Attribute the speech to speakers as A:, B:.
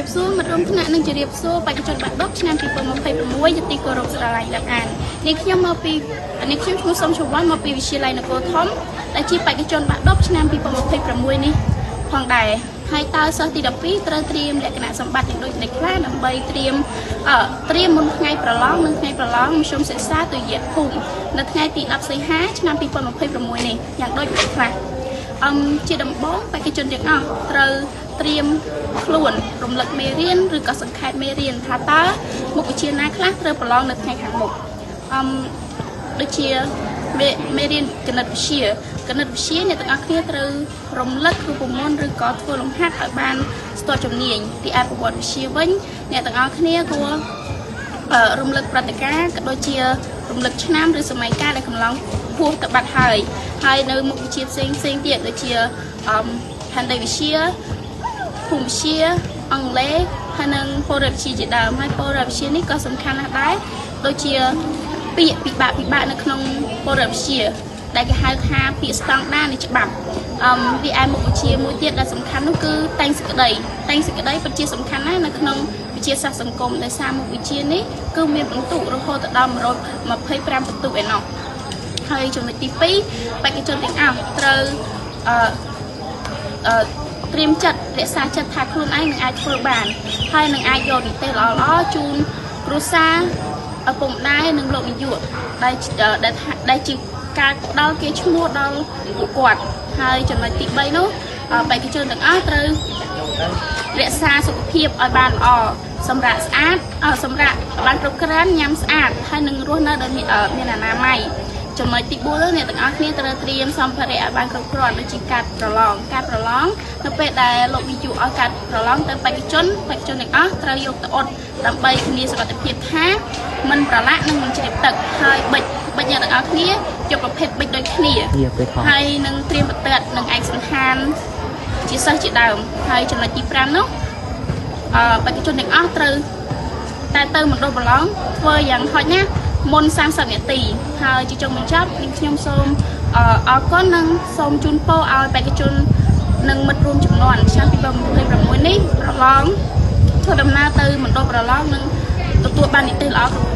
A: រាបសួរមិត្តរួមថ្នាក់និងជម្រាបសួរបេក្ខជនបាក់ឌុបឆ្នាំ2026ជាទីគោរពស្រឡាញ់រាប់អាននេះខ្ញុំមកពីនេះខ្ញុំឈ្មោះសុំឈវ័នមកពីវិទ្យាល័យនគរធំដែលជាបេក្ខជនបាក់ឌុបឆ្នាំ2026នេះផងដែរហើយតើសិស្សទី12ត្រូវត្រៀមលក្ខណៈសម្បត្តិយ៉ាងដូចម្តេចខ្លះដើម្បីត្រៀមអឺត្រៀមមុនថ្ងៃប្រឡងនិងថ្ងៃប្រឡងមធ្យមសិក្សាទុតិយភូមិនៅថ្ងៃទី10សីហាឆ្នាំ2026នេះយ៉ាងដូចម្តេចខ្លះ អឹមជាដំបូងបេក្ខជនទាំងអស់ត្រូវត្រៀមខ្លួនរំលឹកមេរៀនឬក៏សង្ខេបមេរៀនថាតើមុខវិជ្ជាណាខ្លះត្រូវប្រឡងនៅថ្ងៃខាងមុខអឹមដូចជាមេមេរៀនគណិតវិទ្យាគណិតវិទ្យាអ្នកទាំងអស់គ្នាត្រូវរំលឹករូបមន្តឬក៏ធ្វើលំហាត់ឲ្យបានស្ទាត់ជំនាញទីឯប្រវត្តិវិទ្យាវិញអ្នកទាំងអស់គ្នាគួរ រំលឹកព្រឹត្តិការណ៍ក៏ដូចជារំលឹកឆ្នាំឬសម័យកាលដែលកន្លងហួសទៅបាត់ហើយហើយនៅមុខវិជ្ជាផ្សេងផ្សេងទៀតដូចជាអឺផែនដីវិទ្យាភូមិវិទ្យាអង់គ្លេសហើយនិងពលរដ្ឋវិទ្យាជាដើមហើយពលរដ្ឋវិទ្យានេះក៏សំខាន់ណាស់ដែរដូចជាពាក្យពិបាកពិបាកនៅក្នុងពលរដ្ឋវិទ្យាដែលគេហៅថាពាក្យស្តង់ដារនៃច្បាប់អឹមវាឯមុខវិជ្ជាមួយទៀតដែលសំខាន់នោះគឺតែងសេចក្តីតែងសេចក្តីពិតជាសំខាន់ណាស់នៅក្នុងវិទ្យាសាស្ត្រសង្គមដោយសារមុខវិជ្ជានេះគឺមានពិន្ទុរហូតដល់125ពិន្ទុឯណោះហើយចំណុចទី2បេក្ខជនទាំងអស់ត្រូវអឺអឺត្រៀមចិត្តរក្សាចិត្តថាខ្លួនឯងនឹងអាចធ្វើបានហើយនឹងអាចយកនិទេសល្អៗជូនគ្រួសារឪពុកម្ដាយនិងលោកនាយកដែលដែលដែលជាការផ្ដល់គេឈ្មោះដល់ពួកគាត់ហើយចំណុចទី3នោះបេក្ខជនទាំងអស់ត្រូវ រក្សាសុខភាពឲ្យបានល្អសម្រាប់ស្អាតសម្រាប់បានគ្រប់គ្រាន់ញ៉ាំស្អាតហើយនឹងរស់នៅដោយមានអនាម័យចំណុចទី4អ្នកទាំងអស់គ្នាត្រូវត្រៀមសម្ភារៈឲ្យបានគ្រប់គ្រាន់ដូចជាកាតប្រឡងកាតប្រឡងនៅពេលដែលលោកវិទ្យុឲ្យកាតប្រឡងទៅបេក្ខជនបេក្ខជនទាំងអស់ត្រូវយកទៅអ៊ុតដើម្បីធានាសុវត្ថិភាពថាមិនប្រឡាក់និងមិនជ្រាបទឹកហើយបិចបិចអ្នកទាំងអស់គ្នាយកប្រភេទបិចដូចគ្នា
B: ពេលថត
A: ហើយនឹងត្រៀមបន្ទាត់និងឯកសណ្ឋានជាសិស្សជាដើមហើយចំណុចទី5នោះអឺបេក្ខជនទាំងអស់ត្រូវតែទៅមណ្ឌលប្រឡងធ្វើយ៉ាងហោចណាស់មុន30នាទីហើយជាចុងបញ្ចប់នាងខ្ញុំសូមអរគុណនិងសូមជូនពរឲ្យបេក្ខជននិងមិត្តរួមជំនាន់ឆ្នាំ2026នេះប្រឡងធ្វើដំណើរទៅមណ្ឌលប្រឡងនិងទទួលបាននិទេសល្អគ្រប់